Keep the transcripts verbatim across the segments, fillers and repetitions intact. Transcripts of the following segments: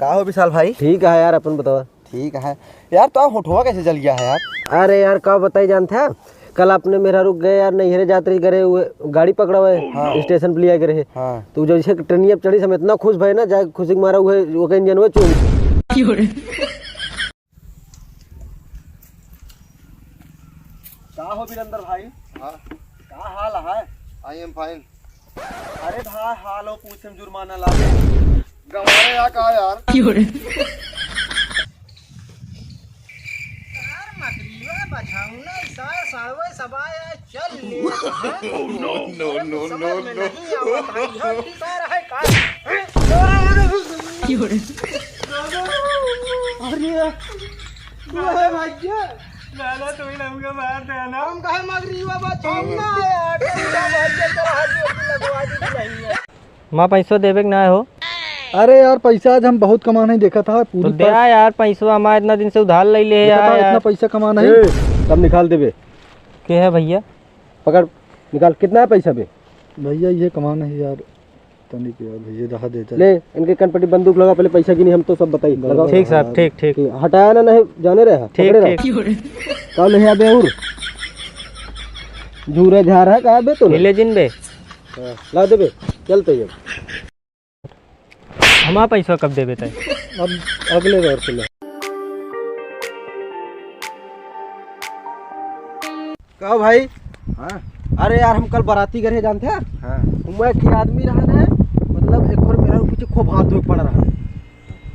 का हो विशाल भाई? ठीक है यार, अपन बतावा। ठीक है यार, तो होठवा कैसे जल गया है यार? अरे यार, का बताई जानत है, कल अपने मेहरारू गए यार, नैहरे जात रही, घरे हुए गाड़ी पकड़ा हुए, हाँ। स्टेशन पर लिया के रहे। हाँ। तो जैसे ट्रेनिया पे चढ़ी, हम इतना खुश भए ना, जाए खुशी के मारा हुए, ओके इंजन हुए चूक। का हो वीरेंद्र भाई? हाँ। का हाल है? I am fine। अरे भाई, हाल हो पूछे में जुर्माना लागे। गंवारे यहाँ का यार? क्यों रे? यार, मकरीवा बछाऊ ना, सार सारवे सबाया चल ले। Oh, no, no, no, समझ में no, no। नहीं आवत है, यह किसार है का? क्यों रे? अरे, तू है भैया? ना, ना, तू ही हमको मार दे ना। हम कहे मगरी बाबा, छोड़ ना यार, तू क्या बात कर रहा है, जो तू लगवा दी नहीं है। माँ, पैसो देवे के ना हो। अरे यार, पैसा आज हम बहुत कमा नहीं देखा था, पूरी तो दे पर- आ यार, पैसो हमार इतना दिन से उधार ले ले देखा यार, था, इतना यार। पैसा कमा नहीं। ए, तब निकाल देबे। के है भैया? पकड़, निकाल। कितना है पैसा बे? भैया, ये कमा नहीं यार। तनिक यार भैया, रहा देता। ले, इनके कनपटी बंदूक लगा, पहले पैसा गिनी, हम तो सब बताई। लगाओ। ठीक साहब, ठीक, ठीक। ठीक, हटाया ना, नहीं जाने रहे, ठीक, पकड़े रहो। ठीक। का ले आबे और? झूरे झार है का बे तू? ले जिन बे। हाँ, ला दे बे, चलते ही अब। हमार पैसा कब देबे तय? अब अगले बार से ले। का भाई? हाँ। अरे यार, हम कल बाराती गए रहे, जानते हैं? हाँ। उमा एक आदमी रहा ना, मतलब, एक बार मेरा पीछे खूब हाथ धोए पड़ रहा।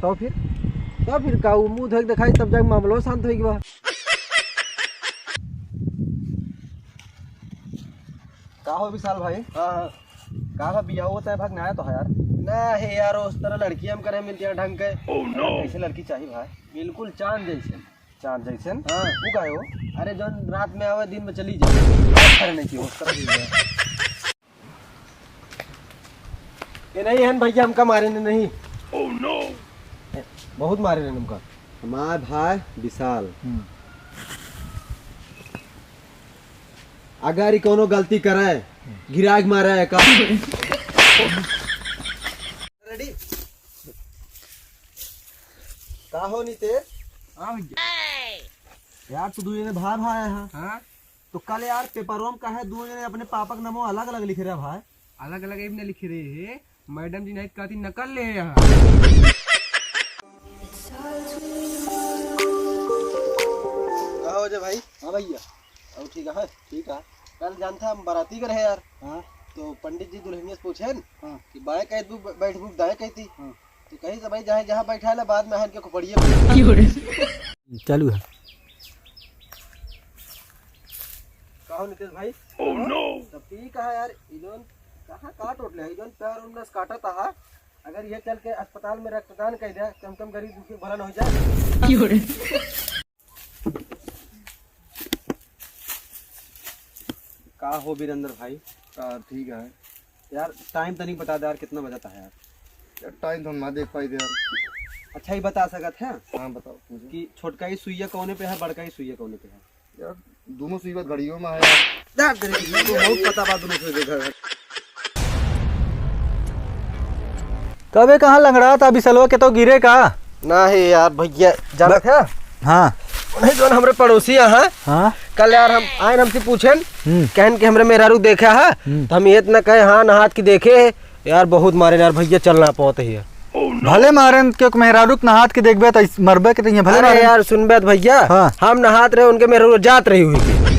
तो फिर? तो फिर का, वो मुंह धोए के दिखाई, तब जाके मामला शांत होई गवा। का हो विशाल भाई? हाँ, हाँ। का बा, बियाह होता है, भाग ना आया तो है यार। ना है यार, उस तरह लड़की हम करे मिलती है ढंग के। Oh, no। कैसे लड़की चाहिए भाई? बिल्कुल चांद जैसे। चाँद जैसन? हाँ। ऊ काहे हो? अरे, जौन रात में आवे, दिन में चली जाए। अरे, नहीं की, उस तरह की है। ये नहीं है भैया, हमका मारे ने नहीं। Oh, no! बहुत मारे ने हमका। हमार भाई विशाल। हम्म। अगर ई कौनो गलती करे, गिरा के मारे है का? Ready? का हो नितेश? हाँ भैया। यार, तू दुइ जने भाई भाई है। हाँ। तो कल यार, पेपरवा में काहे दुइ जने अपने पापा के नामो अलग-अलग लिखे रहा भाई? अलग-अलग एब ने लिखे रहे हैं, मैडम जी नहीं कहती नकल ले यहाँ। का हो जे भाई? हाँ भैया। और ठीक है? ठीक है। कल जानता हम बाराती के रहे यार। हाँ। तो पंडित जी दुल्हनिया से पूछे न हाँ। कि बाएं कहती ब-, बैठबू, दाएं कहती। हाँ। तो कही सब भाई, जहाँ, जहाँ बैठा है ना, बाद में हन के खोपड़िए पे। चालू है। का हो नितेश भाई? Oh, no! तब ठीक है यार, ई जौन कहाँ काट उठ ले, ई जौन पैर उन नस काटत आहा, अगर ये चल के अस्पताल में रक्तदान कर दे, कम कम गरीब दुखी भला न हो जाए। का हो वीरेंद्र भाई? का ठीक है। यार, टाइम तनिक बता दे यार, कितना बजत है यार? यार, टाइम तो हम ना देख पाई थे यार। अच्छा, ई बता सकत है हाँ, बताओ, पूछो। कि छोटका ई सुइया कौने पे है, बड़का ई सुइया कौने पे है? यार, दोनों सुइया घड़ियों में है यार। यार, तेरे को बहुत पता बा दोनों सुइया के घर। कबे कहाँ लंगड़ा था बिसलवा के तो गिरे का? ना है यार भैया, जानत है? हाँ। उन्हें जौन हमरे पड़ोसी हैं, हाँ। कल यार हम आए न हमसे पूछेन, हम्म। कहन कि हमरे मेहरारू देखा है, हम्म। तो हम ये इतना कहे, हाँ, नहात की देखे है। यार, बहुत मारे यार भैया, चल ना पावत है यार। भले मारेन, क्योंकि मेहरारू के नहात के देखबे त मरबे के तइहे, भले अरे मारेन। यार, सुनबे त भैया, हाँ। हम नहात रहे, उनके मेहरारू जात रही हुई थी।